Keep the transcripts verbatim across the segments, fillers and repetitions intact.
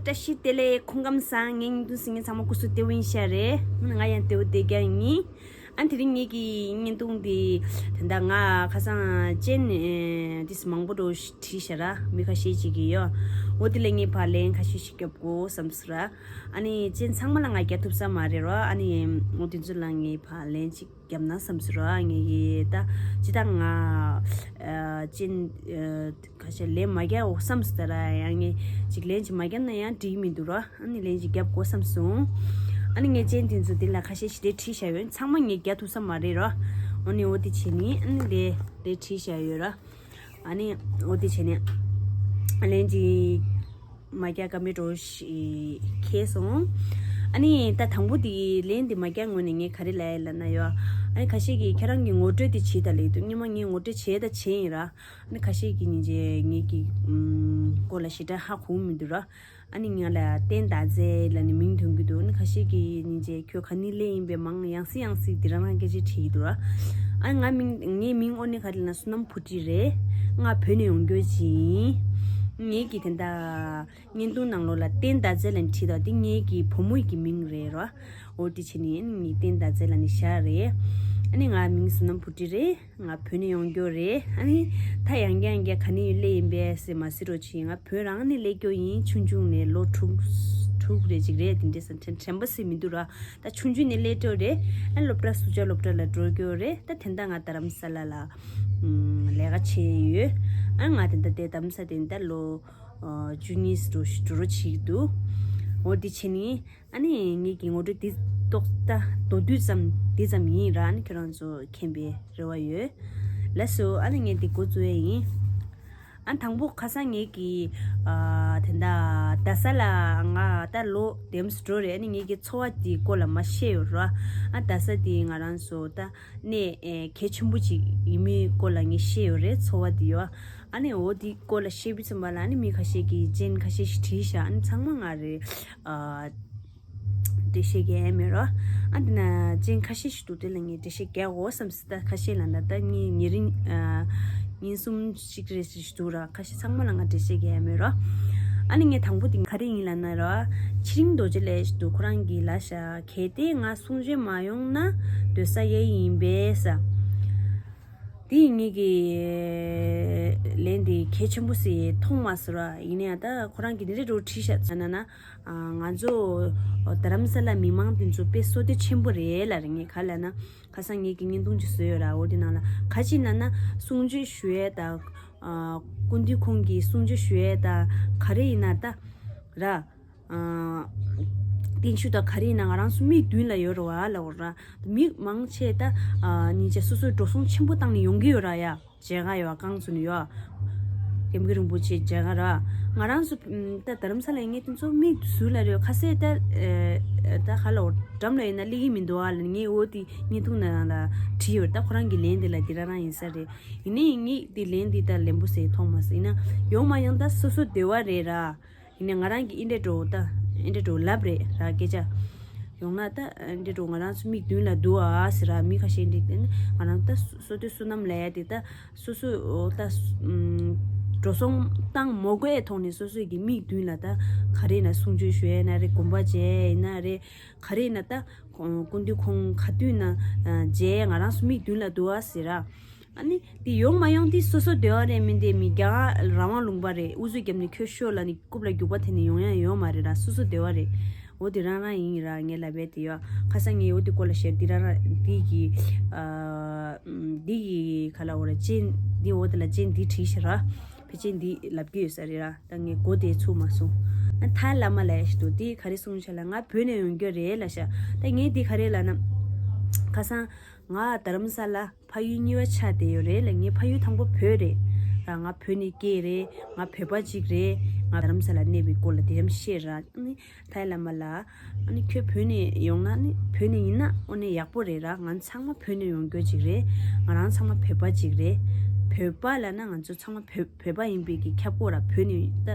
བཀྲ་ཤིས་བདེ་ལེགས། སྐུ་ཁམས་བཟང་། ངའི་བརྙན་ཐུང་གཟིགས་མཁན་ཚང་མ་སྐུ་གཟུགས་བདེ་པོ་ཡིན་ཤག་རེད། ང་ཡང་བདེ་པོ་བསྡད་ཀྱང་ཡིན། ཨ་དེ་རིང་ངེད་ཀྱི་བརྙན་ཐུང་འདི་ད་ལྟ་ང་ཁ་སང་ཅན་ཨེ་ཏིས་མང་པོ་འགྲོ་བྲིས་ཤག་ར། མི་ཁ་ཤས་ཅིག་གིས་ཡོད། འོ་དེ་ལ་ངས་ཕར་ལན་ཁ་ཤས་ཤིག་རྒྱབ་དགོས་བསམ་སོང་ར། ཨ་ནི་ཅན་ཚང་མ་ལ་ང་རྒྱག་ཐུབ་ས་མ་རེད་ར། ཨ་ནི་འོ་དེ་ཚོ་ལ་ངས་ཕར་ལན་ཅིག་རྒྱབ་ན་བསམ་སོང་ར། ངེད་ཀྱི་ད་ཅི་ད་ང་ཨ་ཅན་ཨ་ཁ་ཤས་ལན་མ་རྒྱག་འོ་བསམ་སོང་ད་ར། ཡང་ངས་ཅིག་ལན་ཅིག་མ་རྒྱབ་ན་ཡང་འགྲིག་མི་འདུག་ར། ཨ་ནི་ལན་ཅིག་རྒྱབ་དགོས་བསམ་སོང་། ཨ་ནི་ངས་ཅན་དེ་ཚོ་དེ་ལ་ཁ་ཤས་ཤིག་དེ་བྲིས་བཞག་ཡོད། ཚང་མ་ངས་རྒྱག་ཐུབ་ས་མ་རེད་ར། འོ་ནི་འོ་དེ་བྱས་ནི་ཨ་ནི་དེ་དེ་བྲིས་བཞག་ཡོད་ར། ཨ་ནི་འོ་དེ་བྱས་ནི་ལན་ཅིག་མ་རྒྱག་ཀ་མེད་འགྲོ་ཞིག་ཁེལ་སོང་། ཨ་ནི་ད་དང་པོ་དེ་ལན་དེ་མ་རྒྱག་སྔོན་ནས་ངས་ག་རེ་ལབ་ཡོད་ལབ་ན་ཡོད། ཨ་ནི་ཁ་ཤས་ཀྱིས་ཁྱེད་རང་གི་ངོ་སྤྲོད་དེ་བྱེད་ད་ལེགས་འདུག་སྔོན་མ་ངས་ངོ་སྤྲོད་བྱས་ད་བྱས་ཡིན་ར། ཨ་ནི་ཁ་ཤས་ཀྱིས་སྙིང་རྗེ་ངེད་ཀྱི་ཨུམ་སྐོར་ལ་ཞེ་དྲག་ཧ་གོ་མི་འདུག་ར། ཨ་ནི་ང་ལ་བསྟན་དར་རྩེ་ལབ་ནས་མིང་ཐོན་གྱི་འདུག་ཨ་ནི་ཁ་ཤས་ཀྱིས་སྙིང་རྗེ་ཁྱོད་ག་ནས་སླེབས་ཡིན་པས་མང་ཡང་སེ་ཡང་སེ་དེ་རང་རང་སྐད་ཆ་དྲིས་ཀྱི་འདུག་ར། ཨ་ནི་ང་མིང་ངའི་མིང་དངོས་གནས་ག་རེ་ལབ་ན་བསོད་ནམས་བུ་ཁྲིད་རེད། ང་བོད་ནས་ཡོང་རྒྱུ་ཅིག་ཡིན། ངེད་ཀྱི་དེ་འདྲ་བརྙན་ཐུང་ནང་ལོགས་ལ་བསྟན་དར་རྩེ་ལབ་ནས་བྲིས་དང་དེ་ངེད་ཀྱི་བུ་མོ་ཡི་གི་མིང་རེད་ར། འོ་དེ་བྱས་ནས་ངས་བསྟན་དར་རྩེ་ལབ་ནས་བཞག་རེད། ཨ་ནི་ང་མིང་བསོད་ནམས་བུ་ཁྲིད་རེད། ང་བོད་ནས་ཡོང་རྒྱུ་རེད། ཨ་ནི་ད་ཡང་བསྐྱར་ཡང་བསྐྱར་ག་ནས་སླེབས་ཡིན་པས་ཟེར་མ་ཟེར་རོགས་བྱེད། ང་བོད་རང་ནས་སླེབས་རྒྱུ་ཡིན། ཆུང་ཆུང་ནས་ལོ་དྲུག་དྲུག་རེ་ཅིག་རེད། དེ་འདྲས་སེ་དྲན་དྲན་པ་ཟེར་མི་འདུག་ར། ད་ཆུང་ཆུང་ནས་སླེབས་འགྲོ་རེད། ཨ་སློབ་གྲྭ་སུ་ཇཱ་སློབ་གྲྭ་ལ་འགྲོ་རྒྱུ་རེད། ད་དེ་འདྲ་ང་རྡ་རམ་ས་ལ་ལ་ཨུམ་ལས་ཀ་བྱས་ཡོད། ཨ་ང་དེ་འདྲ་དེ་རྡ་རམ་ས་དེ་འདྲ་ལོ་ཨ་བཅུ་གཉིས་འགྲོ་འགྲོ་རོགས་བྱེད་ཀྱི་འདུག་འོ་དེ་བྱས་ནས། ཨ་ནི་ངེད་ཀྱི་ངོ་སྤྲོད་འདི་ཏོག་ཙམ་མདོར་བསྡུས་ཙམ་འདི་ཙམ་ཡིན་ར། ཨ་ནི་ཁྱོད་རང་ཚོ་མཁྱེན་པའི་རེ་བ་ཡོད། ལགས་སོ། ཨ་ནི་ངས་འདི་འགོ་བཙུགས་ཡས་ཡིན། ཨ་དང་པོ་ཁ་སང་ངེད་ཀྱི་ཨ་དེ་འདྲ་རྡ་ས་ལ་ང་ད་ལོ་དེམ་སི་འགྲོ་རེད། ཨ་ནི་ངེད་ཀྱི་ཚོར་བ་འདི་སྐོར་ལ་མ་བཤད་ཡོད་ར། ཨ་རྡ་ས་འདི་ང་རང་ཚོ་ད་གནས་ཨེ་གལ་ཆེན་པོ་ཅིག་ཡིན་མིན་སྐོར་ལ་ངས་བཤད་ཡོད་རེད། ཚོར་བ་འདི་ཡོད། ཨ་ནི་འོ་འདི་སྐོར་ལ་བཤད་པའི་ཚུན་པ་ལ་ཨ་ནི་མི་ཁ་ཤས་ཀྱིས་ཅན་ཁ་ཤས་ཤིག་བྲིས་ཤག་ཨ་ནི་ཚང་མ་ང་རེད། ཨ་འགྲེལ་བཤད་རྒྱག་ཡ་མེད་རོ། ཨ་འདི་ན་ཅན་ཁ་ཤས་ཤིག་འདུག་དེ་ལ་ངས་འགྲེལ་བཤད་རྒྱག་དགོས་བསམ་སྲིད། ད་ཁ་ཤས་ལ་ན་ད་ངས་ཉེ་རིང་ཨ་ཉིན་གསུམ་ཞིག་རེ་ཞིག་འདུག་ར། ཁ་ཤས་ཚང་མ་ལ་ང་འགྲེལ་བཤད་རྒྱག་ཡ་མེད་རོ། ཨ་ནི་ངས་དང་པོ་དེ་ག་རེ་ཡིན་ལབ་ན་རོ། ཚེ་རིང་རྡོ་རྗེ་ལགས་ཤིག་འདུག་ཁོ་རང་གིས་ལབ་ཤག་གལ་ཏེ་ང་གསུང་ཆོས་མ་ཡོང་ན་སྡོད་ས་གཡས་ཡིན་པས་ས། དེ་ངེད་ཀྱི་ལན་དེ་གལ་ཆེན་པོ་ཞིག་མཐོང་མ་སོང་ར། ཡིན་ནའང་ད་ཁོ་རང་གིས་འདི་འདྲ་འདྲ་བོ་བྲིས་ཤག་ཟེར་ན་ན། ཨ་ང་ཚོ་རྡ་རམ་ས་ལ་མི་མང་དེ་ཚོ་དཔེ་བསོད་བདེ་ཆེན་པོ་རེད་ལབ་རེད། ངས་ག་ལབ་ན་ཁ་སང་ངེད་ཀྱིས་བརྙན་ཐུང་ཅིག་བཟོས་ཡོད་ར། འོ་དེ་ནང་ལ་ག་ཅི་ན་ན་གསུང་ཆོས་ཞུ་ཡས་དང་ཨ་སྐུ་མདུན་ཁོང་གིས་གསུང་ཆོས་ཞུ་ཡས་དང་ག་རེ་ཡིན་ན་ད་ར། ཨ་བརྟན་བཞུགས་དང་ག་རེ་ཡིན་ན་ང་རང་ཚོ་མིག་མདུན་ལ་ཡོད་རེད་བ་ལབ་ར། མི་མང་ཆེ་ད་ཨ་སྙིང་རྗེ་སོ་སོའི་འགྲོ་སོང་ཆེན་པོ་བཏང་ནས་ཡོང་གི་ཡོད་ར་ཡ། མཇལ་ཁ་ཡོད་བ་རྐང་ཚུགས་ནས་ཡོད། ཀེམ་གི་རིན་པོ་ཆེ་མཇལ་ཁ་ར། ང་རང་ཚོ་ཨམ་ད་རྡ་རམ་ས་ལ་ཡིན་ངེས་དེ་ཚོ་མིག་ཟུར་ལ་རེད། ཁ་ཟས་ད་ཨ་ད་ཧ་ལ་འོ་འགྲམ་ལ་ཡིན་ན་སླེབས་ཀྱི་མི་འདུག་ཨ་ལ་ངས་འོ་དེ་བརྙན་ཐུང་ནང་ལ་བྲིས་ཡོད། ད་ཁོ་རང་གི་ལན་དེ་ལ་དེ་རང་རང་ཡིན་ས་རེད། ཡིན་ནའི་ངས་དེ་ལན་དེ་ད་ལན་པོ་ཟེར་མཐོང་མ་སོང་། ཡིན་ན་ཡོང་མ་ཡོང་ད་སོ་སོ་བདེ་བ་རེད་ར། ཡིན་ནའི་ང་རང་གིས་ཨེ་འདྲ་འགྲོ་ད་ཨེ་འདྲ་འགྲོ་ལབ་རེད་ར་སྐད་ཆ། ཡོང་ན་ད་ཨེ་འདྲ་འགྲོ་ང་རང་ཚོ་མིག་མདུན་ལ་འདུག་ཨ་ཟེར་ར། མི་ཁ་ཤས་འདི་ང་རང་ད་བསོད་བསོད་བདེ་བསོད་ནམས་ལབ་ཡ་དེ་ད་སོ་སོ་ད་འགྲོ་སོང་བཏང་མ་དགོས་ཐོག་ནས་སོ་སོ་གི་མིག་མདུན་ལ་ད་ག་རེ་ན་གསུང་ཆོས་ཞུ་ཡ་ཡིན་ན་རེད། དགོན་པ་མཇལ་ཡ་ཡིན་ན་རེད། ག་རེ་ན་ད་སྐུ་མདུན་ཁོང་ག་དུས་ན་མཇལ་ཡ་ང་རང་ཚོ་མིག་མདུན་ལ་འདུག་ཨ་ཟེར་ར། ཨ་ནི་དེ་ཡོང་མ་ཡོང་དེ་སོ་སོ་འདོད་པ་རེད། མིན་དེ་མི་རྒྱ་གར་རང་དབང་ལུང་པ་རེད། ཨུ་ཚུགས་བརྒྱབ་ནས་ཁྱོད་ཤོག་ལབ་ནས་རྐུབ་ལ་རྒྱུག་པ་དེ་ནས་ཡོང་ཡ་ཡོད་མ་རེད་ར། སོ་སོ་འདོད་པ་རེད། འོ་དེ་རང་རང་ཡིན་ར། ངས་ལབ་པའི་དེ་ཡོད། ཁ་སང་ངས་འོ་དེ་སྐོར་ལ་བཤད་དེ་རང་རང་དེ་གི་ཨ་དེ་གི་ག་ལ་འོ་ར་ཅན་དེ་འོ་དེ་ལ་ཅན་དེ་བྲིས་ཤག་ར། ཕལ་ཆེར་འདི་ལབ་ཀྱི་ཡོད་ས་རེད་ར། ད་ངས་མགོ་དེ་ཚུགས་མ་སོང་། ཨ་ཐའི་བླ་མ་ལབ་ཡ་ཞིག་འདུག་དེ་ག་རེ་གསུངས་ཤག་ལབ་ང་བོད་ནས་ཡོང་རྒྱུ་རེད་ལབ་ཤག་ད་ངས་འདི་ག་རེ་ལབ་ན། ཁ་སང་ང་རྡ་རམ་ས་ལ་ཕ་ཡུལ་གཉིས་པ་ཆགས་བསྡད་ཡོད་རེད་ལབ། ངའི་ཕ་ཡུལ་དང་པོ་བོད་རེད་ར། ང་བོད་ནས་སྐྱེས་རེད། ང་བོད་པ་ཅིག་རེད། ང་རྡ་རམ་ས་ལ་གནས་པའི་སྐོར་ལ་དེ་རིང་བཤད་ར། ཨ་ནི་ཐའི་བླ་མ་ལ་ཨ་ནི་ཁྱོད་བོད་ནས་ཡོང་ན་ནི་བོད་ནས་ཡིན་ན་ཨོ་ནི་ཡག་པོ་རེད་ར། ང་ཚང་མ་བོད་ནས་ཡོང་རྒྱུ་ཅིག་རེད། ང་རང་ཚང་མ་བོད་པ་ཅིག་རེད། བོད་པ་ལབ་ན་ང་ཚོ་ཚང་མ་བོད་བོད་པ་ཡིན་པའི་གི་ཁྱབ་ཁོངས་ར། བོད་ནས་ད་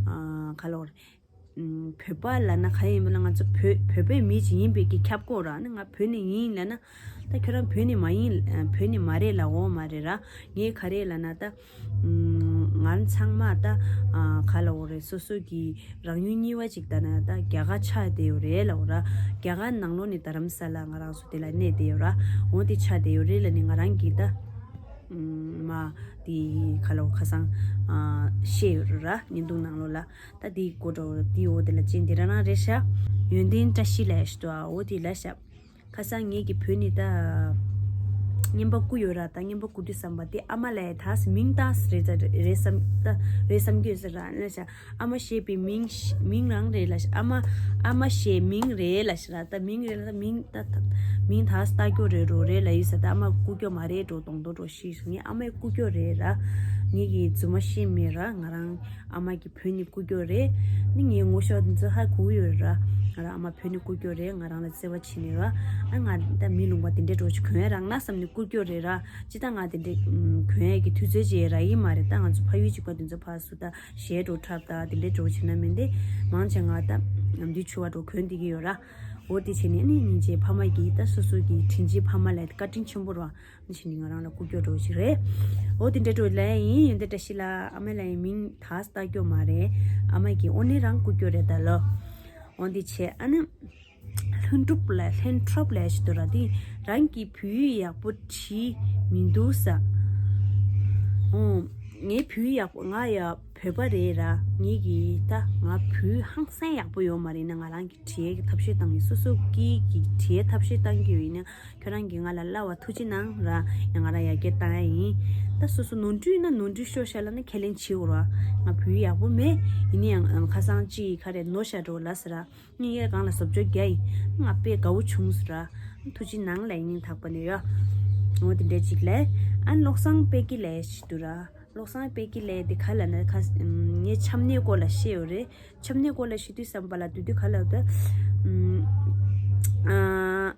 ཨ་ག་ལོར་བོད་པ་ལབ་ན་ག་ཡིན་པ་ལ་ང་ཚོ་བོད་བོད་པའི་མི་ཅིག་ཡིན་པའི་གི་ཁྱབ་ཁོངས་ར། ཨ་ནི་ང་བོད་ནས་ཡིན་ལབ་ན་ད་ཁྱོད་རང་བོད་ནས་མ་ཡིན་བོད་ནས་མ་རེད་ལབ་འོ་མ་རེད་ར། ངས་ག་རེ་ལབ་ན་ད། ང་ ང་ཚང་མ་ད་ཨ་ག་ལབ་དགོས་རེད། སོ་སོ་གི་རང་ཡུལ་གཉིས་པ་ཅིག་ད་ན་ད་རྒྱ་གར་ཆགས་བསྡད་ཡོད་རེད་ལབ་དགོས་ར། རྒྱ་གར་ནང་ལོགས་ནས་རྡ་རམ་ས་ལ་ང་རང་ཚོ་དེ་ལ་གནས་བསྡད་ཡོད་ར། འོ་དེ་ཆགས་བསྡད་ཡོད་རེད་ལབ་ནས་ང་རང་གིས་ད་ཨུམ་མ་དེ་ག་ལབ་དགོས། ཁ་སང་ཨ་བཤད་ཡོད་རེད་ར། བརྙན་ཐུང་ནང་ལོགས་ལ། ད་དེའི་སྐོར་འགྲོ་དེའི་འོ་དེ་ལ་ཅན་དེ་རང་རང་རེད་ཤག་ཡོན་ཏན་བཀྲ་ཤིས་ལབ་ཡ་ཞིག་འདུག་ཨ། འོ་དེ་ལབ་ཤག་ཁ་སང་ངེད་ཀྱི་བུ་ནི་ད་རྔན་པ་རྐུ་ཡོད་ར། ད་རྔན་པ་རྐུ་དུས་ཙམ་པ་དེ་ཨ་མ་ལ་ཡ་ད་མིང་བཏགས་རེད་ད་རེད་བསམ་ད་རེད་བསམ་གྱི་ཡོད་ཟེར་ར། ལབ་ཤག་ཨ་མ་ཞེས་པའི་མིང་ཤ- མིང་རང་རེད་ལབ་ཤག་ཨ་མ་ཨ་མ་ཞེས་མིང་རེད་ལབ་ཤག་ར། ད་མིང་རེད་ལ་ད་མིང་ད་ད་མིང་ད་ལྟ་སྐྱོ་རེད་རོ་རེད་ལབ་ཡིན་ས། ད་ཨ་མ་རྐུ་སྐྱོ་མ་རེད་འགྲོ་གདོང་གདོང་འགྲོ་ཤི་ངའི་ཨ་མའི་རྐུ་སྐྱོ་རེད་ར། ངེད་ཀྱི་རྫུན་མ་ཤེས་མེད་ར། ང་རང་ཨ་མ་གི་བུ་ནི་རྐུ་སྐྱོ་རེད། ནི་ངའི་ངོ་ཤོག་འདི་ཚོ་ཧ་གོ་ཡོད་ར། ང་རང་ཨ་མ་བུ་ནི་རྐུ་སྐྱོ་རེད། ང་རང་ལ་བརྩེ་བ་བྱེད་ནི་ར། ཨ་ང་ད་མི་ལུང་པ་དེ་འདྲའི་འགྲོ་ཅིག་གོན་ཡ་རག་ན་བསམ་ནི་རྐུ་སྐྱོ་རེད་ར། ཅི་ད་ང་དེ་འདྲའི་གོན་ཡ་གི་དུས་ཚོད་ཅིག་རག་གི་མ་རེད། ད་ང་ཚོ་ཕ་ཡུལ་གཅིག་པ་དེ་ཚོ་ཕར་སུ་ད་གཞས་འགྲོ་འཁྲབ་ད་དེ་འདྲའི་འགྲོ་བྱེད་ན་མིན་ཏེ། མང་ཆེ་ང་ད་འདི་ཆུ་བ་འགྲོ་གོན་བསྡད་ཀྱི་ཡོད་ར། འོ་དེ་བྱས་ནས་ནི་སྙིང་རྗེ་ཕ་མ་གིས་ད་སོ་སོ་གི་དྲིན་ཆེ་ཕ་མ་ལ་བཀའ་དྲིན་ཆེན་པོ་ར། ཕྱིན་ནི་ང་རང་ལ་རྐུ་སྐྱོ་འགྲོ་ཞིག་རེད། འོ་དེ་འདྲ་འགྲོ་ལ་ཡིན། ཡོན་ཏན་བཀྲ་ཤིས་ལ་ཨ་མ་ལ་ཡིན་མིང་ད་ལྟ་སྐྱོ་མ་རེད། ཨ་མ་གི་ཨོ་ནི་རང་རྐུ་སྐྱོ་རེད་ད་ལོ། འོ་དེ་བྱས་ཨ་ནི་ལྷུན་གྲུབ་ལ་ལྷན་གྲུབ་ལ་ཞིག་ཏུ་ར་དེ་རང་གི་བུ་ཡག་པོ་བྲིས་མི་འདུག་ས། འོ་ངའི་བུ་ཡག་པོ་ང་ཡ་བོད་པ་རེད་ར། ངེད་ཀྱི་ད་ང་བུ་ཧང་སང་ཡག་པོ་ཡོད་མ་རེད་ན། ང་རང་གི་བྲིས་ཀྱི་ཐབས་ཤེས་བཏང་ཡིན། སོ་སོ་གི་གི་བྲིས་ཐབས་ཤེས་བཏང་གི་ཡོད་ཡིན་ན། ཁྱོད་རང་གིས་ང་ལ་གླ་བ་ཐུགས་རྗེ་གནང་ར། ཡང་ང་རང་ཡར་རྒྱས་བཏང་ཡ་ཡིན། ད་སོ་སོ་ནོར་འཁྲུལ་ན་ནོར་འཁྲུལ་ཤོར་ཤག་ལབ་ན་ཁས་ལེན་བྱེད་དགོས་ར། ང་བུ་ཡག་པོ་མེད། ཡིན་ན་ཡང་ཁ་སང་ཅིག་ག་རེ་ནོར་ཤག་འགྲོ་ལབ་ཟེར་ར། ངས་ཡར་སྒང་ལ་བཟོ་བཅོས་རྒྱག་ཡིན། ང་དཔེ་དགའ་བོ་བྱུང་ཟེར་ར། ཐུགས་རྗེ་གནང་ལབ་ཡིན། ཐག་པ་ནས་ཡ། འོ་དེ་འདྲ་ཅིག་ལས། ཨ་བློ་བཟང་དཔལ་སྐྱིད་ལབ་ཞིག་འདུག་ར། བློ་བཟང་དཔལ་སྐྱིད་ལབ་དེ་ག་ལབ་ན་ཁ་ངས་ཆམ་ནད་སྐོར་ལ་བཤད་ཡོད་རེད། ཆམ་ནད་སྐོར་ལ་བཤད་དུས་ཙམ་པ་ལ་དུས་དུས་ག་ལབ་ད། ཨ།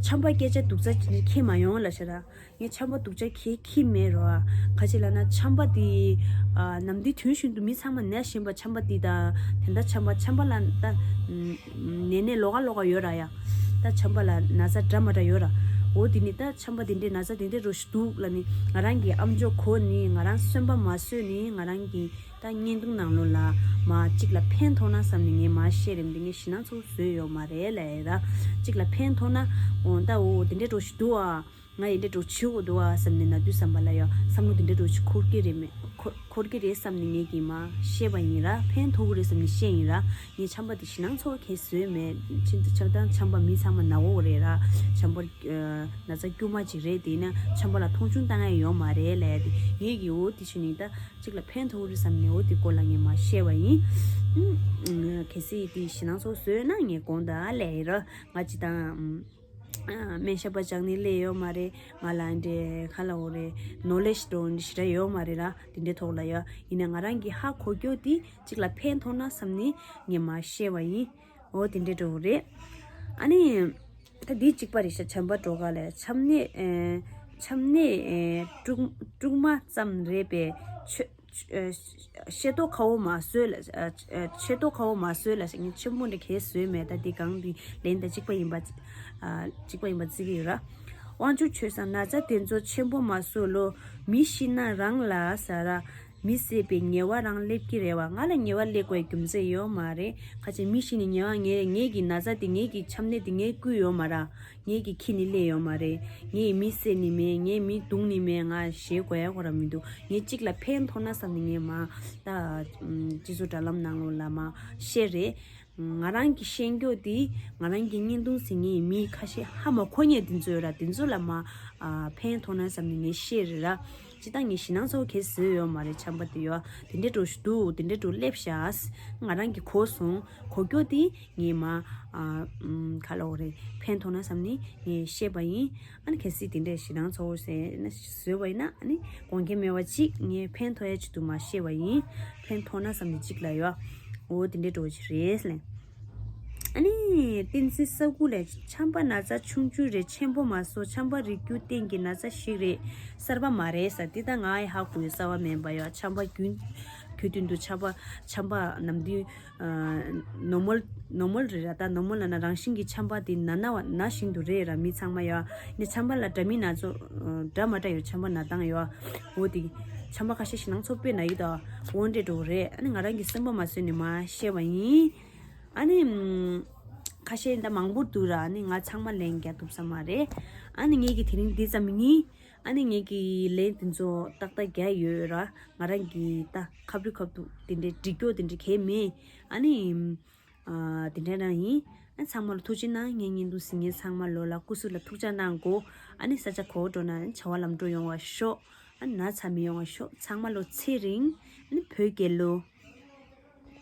ཆམ་པ་སྐད་ཆ་སྡུག་ཅག་ཅིག་ཁྱེར་མ་ཡོང་ལབ་ཤག་ར། ངས་ཆམ་པ་སྡུག་ཅག་ཁྱེར་ཁྱེར་མེད་རོ། ག་ཅི་ལབ་ན་ཆམ་པ་དེ་ཨ་ནམ་དུས་དུས་རྒྱུན་དུ་མི་ཚང་མ་ན་བཞིན་པ་ཆམ་པ་དེ་དང་དེ་འདྲ་ཆམ་པ་ཆམ་པ་ལ་ད་ནད་ནད་ལོགས་ཀ་ལོགས་ཀ་ཡོད་ར་ཡ། ད་ཆམ་པ་ལ་ན་ཚ་འདྲ་མ་འདྲ་ཡོད་ར། འོ་དེ་ནི་ད་ཆམ་པ་དེ་འདྲའི་ན་ཚ་དེ་འདྲའི་རོ་ཞིག་འདུག་ལབ་ནི་ང་རང་གི་ཨམ་ཅོག་གོ་ནི་ང་རང་གསོན་པ་མ་བཟོད་ནི་ང་རང་གི་ད་བརྙན་ཐུང་ནང་ལོགས་ལ་མ་གཅིག་ལ་ཕན་ཐོགས་ན་བསམ་ནས་ངས་མ་བཤད་རེད། འདི་ངས་ཞེད་སྣང་ཚ་པོ་བཟོས་ཡོད་མ་རེད་ལབ་ཡ་ར། གཅིག་ལ་ཕན་ཐོགས་ན་འོ་ད་འོ་དེ་འདྲའི་འགྲོ་ཞིག་འདུག་ཨ། ང་ཡི་འདྲའི་འགྲོ་བྱེད་དགོས་འདུག་ཨ་བསམ་ནས་ན་དུས་བསམ་པ་ལ་ཡ་བསམ་བློ་དེ་འདྲའི་འགྲོ་ཞིག་འཁོར་གི་རེད་མེད་འཁོར་འཁོར་གི་རེད་བསམ་ནས་ངས་ཀྱིས་མ་བཤད་པ་ཡིན་ར། ཕན་ཐོགས་གི་རེད་བསམ་ནས་བཤད་ཡིན་ར། ངས་ཆམ་པ་དེ་ཞེད་སྣང་ཚ་པོ་གས་བཟོས་མེད། ཕྱིན་ཆད་ཆམ་ད་ཆམ་པ་མི་ཚང་མ་ན་འོ་རེད་ར། ཆམ་པ་ན་ཚ་དཀྱུས་མ་ཅིག་རེད། དེ་ན་ཆམ་པ་ལ་མཐོང་ཆུང་བཏང་ཡ་ཡོད་མ་རེད་ལབ་ཡ་དེ་ངས་ཀྱིས་འོ་དེ་བྱས་ནས་ད། གཅིག་ལ་ཕན་ཐོགས་རེད་བསམ་ནས་འོ་དེ་སྐོར་ལ་ངས་མ་བཤད་པ་ཡིན། ཨུམ། གལ་སྲིད་དེ་ཞེད་སྣང་ཚ་པོ་བཟོས་ན་ངས་དགོངས་དག་ལབ་ཡིན་ར། ང་ཅི་དང་ཨུམ། སྨན་ཞབས་པ་སྦྱང་ནི་སླེབས་ཡོད་མ་རེད། ང་ལ་འདྲེ་ག་ལབ་དགོས་རེད། ནོ་ལེ་ཇི་འདྲ་ཞེ་དྲག་ཡོད་མ་རེད་ར། དེ་འདྲའི་ཐོག་ལ་ཡ། ཡིན་ན་ང་རང་གིས་ཧ་གོ་རྒྱུ་དེ་གཅིག་ལ་ཕན་ཐོགས་ན་བསམ་ནས་ངས་མ་བཤད་པ་ཡིན། འོ་དེ་འདྲའི་འགྲོ་གི་རེད། ཨ་ནི། ད་འདི་གཅིག་པ་རེད་ཤག་ཆམ་པ་འགྲོ་ག་ལ་ཆམ་ནད་ཨེ། ཆམ་ནད་ཨེ། དཀྲུག་དཀྲུག་མ་ཙམ་རེད་པས། ཆོས་ཨེ། ཤེས་རྟོགས་ཁ་བོ་མ་བཟོས་ལ་ཨེ། ཤེས་རྟོགས་ཁ་བོ་མ་བཟོས་ལ་ཞེས་ངས་ཆེན་པོ་འདྲ་གས་བཟོས་མེད། ད་འདི་གང་འདི་ལན་ད་གཅིག་པ་ཡིན་པ་ཨ། གཅིག་པ་ཡིན་པ་བརྩི་གི་ཡོད་ར། དབང་ཕྱུག་ཆོས་བཟང་ན་ཚ་དེ་ཚོ་ཆེན་པོ་མ་བཟོ་ལོ། མི་ཤི་ན་རང་ལ་ཟ་ར། མི་བསད་པའི་ཉེས་པ་རང་སླེབས་ཀྱི་རེད་བ། ང་ལ་ཉེས་པ་སླེབས་དགོས་རྒྱུ་མཚན་ཡོད་མ་རེད། ཁ་ཅིག་མི་ཤི་ནི་ཉེས་པ་ངས་ངེད་ཀྱི་ན་ཚ་དེ་ངེད་ཀྱི་ཆམ་ནད་དེ་ངས་བསྐུས་ཡོད་མ་ར། ངེད་ཀྱི་ཁྱི་ནི་སླེབས་ཡོད་མ་རེད། ངས་མི་བསད་ནི་མེད། ངས་མི་བརྡུངས་ནི་མེད། ང་ཞེད་དགོས་ཡ་ཁོ་ར་མི་འདུག་ངས་གཅིག་ལ་ཕན་ཐོགས་ན་བསམ་ནས་ངས་མ་ད་སྤྱི་ཚོགས་དྲ་ལམ་ནང་ལོགས་ལ་མ་བཤད་རེད། ང་རང་གི་ཤེས་རྒྱུ་དེ་ང་རང་གི་བརྙན་ཐུང་ཟིན་ངེས་མི་ཁ་ཤས་ཧ་མ་གོ་མཁན་དེ་ཚོ་ཡོད་ར། དེ་ཚོ་ལ་མ་ཨ། ཕན་ཐོགས་ན་བསམ་ནས་ངས་བཤད་རེད་ར། ཅི་ད་ངས་ཞེད་སྣང་ཚ་པོ་གས་བཟོས་ཡོད་མ་རེད། ཆམ་པ་དེ་ཡོད་དེ་འདྲའི་འགྲོ་ཞིག་འདུག་དེ་འདྲའི་འགྲོ་སླེབས་ཤག་ང་རང་གི་གོ་སོང་། གོ་རྒྱུ་དེ་ངས་མ་ཨ། ཨམ། ག་ལབ་དགོས་རེད། ཕན་ཐོགས་ན་བསམ་ནས་ངས་བཤད་པ་ཡིན། ཨ་ནི་གལ་སྲིད་དེ་འདྲའི་ཞེད་སྣང་ཚ་པོ་ཟེར་ན་བཟོས་པ་ཡིན་ན་ཨ་ནི་དགོངས་འགལ་མེད་པ་ཅིག་ངས་ཕན་ཐོགས་ཡ་ཆེད་དུ་མ་བཤད་པ་ཡིན། ཕན་ཐོགས་ན་བསམ་ནས་གཅིག་ལ་ཡོད། འོ་དེ་འདྲའི་འགྲོ་ཅིག་རེད་ལབ། ཨ་ནི་བསྟན་འཛིན་ས་དགུ་ལས་ཆམ་པ་ན་ཚ་ཆུང་ཆུང་རེད། ཆེན་པོ་མ་བཟོ། ཆམ་པ་རིགས་རྒྱུད་ལྡན་གྱི་ན་ཚ་ཞིག་རེད། གསར་པ་མ་རེད་ཟེར། འདི་ད་ང་ཡི་ཧ་གོ་ཡོད། གསར་པ་མིན་པ་ཡོད། ཆམ་པ་རྒྱུན་ དུས་རྒྱུན་དུ་ཆམ་པ་ཆམ་པ་ནམ་དུས་ནོར་མལ་ནོར་མལ་རེད་ར། ད་ནོར་མལ་ལབ་ན་རང་བཞིན་གྱི་ཆམ་པ་དེ་ན་ན་བ་ན་བཞིན་དུ་རེད་ར། མི་ཚང་མ་ཡོད་ནི་ཆམ་པ་ལ་འདྲ་མིན་སྣ་ཚོགས་འདྲ་མ་འདྲ་ཡོད། ཆམ་པ་ན་སྟངས་ཡོད། འོ་དེ་ཆམ་པ་ཁ་ཤས་ཤིག་ནང་ཚོ་དཔེ་ན་ཡོད་ད། འོ་འདྲས་འགྲོ་གི་རེད། ཨ་ནི་ང་རང་གི་སེམས་པ་མ་བཟོད་ནས་མ་བཤད་པ་ཡིན། ཨ་ནི་ཁ་ཤས་ད་མང་པོ་འདུག་ར། ཨ་ནི་ང་ཚང་མ་ལན་རྒྱག་ཐུབ་ས་མ་རེད། ཨ་ནི་ངེད་ཀྱི་དེ་རིང་འདི་ཙམ་ཡིན། ཨ་ནི་ངེད་ཀྱི་ལན་དེ་ཚོ་ཏག་ཏག་རྒྱག་ཡོད་ར། ང་རང་གི་ད་ཁབ་རི་ཁབ་ཏུ་དེ་འདྲའི་འགྲིག་རྒྱུ་དེ་འདྲ་གས་མེད། ཨ་ནི་ཨ་དེ་འདྲ་རང་ཡིན། ཨ་ཚང་མ་ལ་ཐུགས་རྗེ་གནང་། ངའི་བརྙན་ཐུང་གཟིགས་མཁན་ཚང་མ་ལོ་ལ་སྐུ་གཟུགས་ལ་ཐུགས་ཅག་གནང་གོ། ཨ་ནི་ས་ཆ་གོ་འགྲོ་ན་བྱ་བ་ལམ་འགྲོ་ཡོང་བ་ཤོག་ཨ་ན་ཚ་མི་ཡོང་བ་ཤོག་ཚང་མ་ལོ་ཚེ་རིང་། ཨ་ནི་བོད་རྒྱལ་ལོ།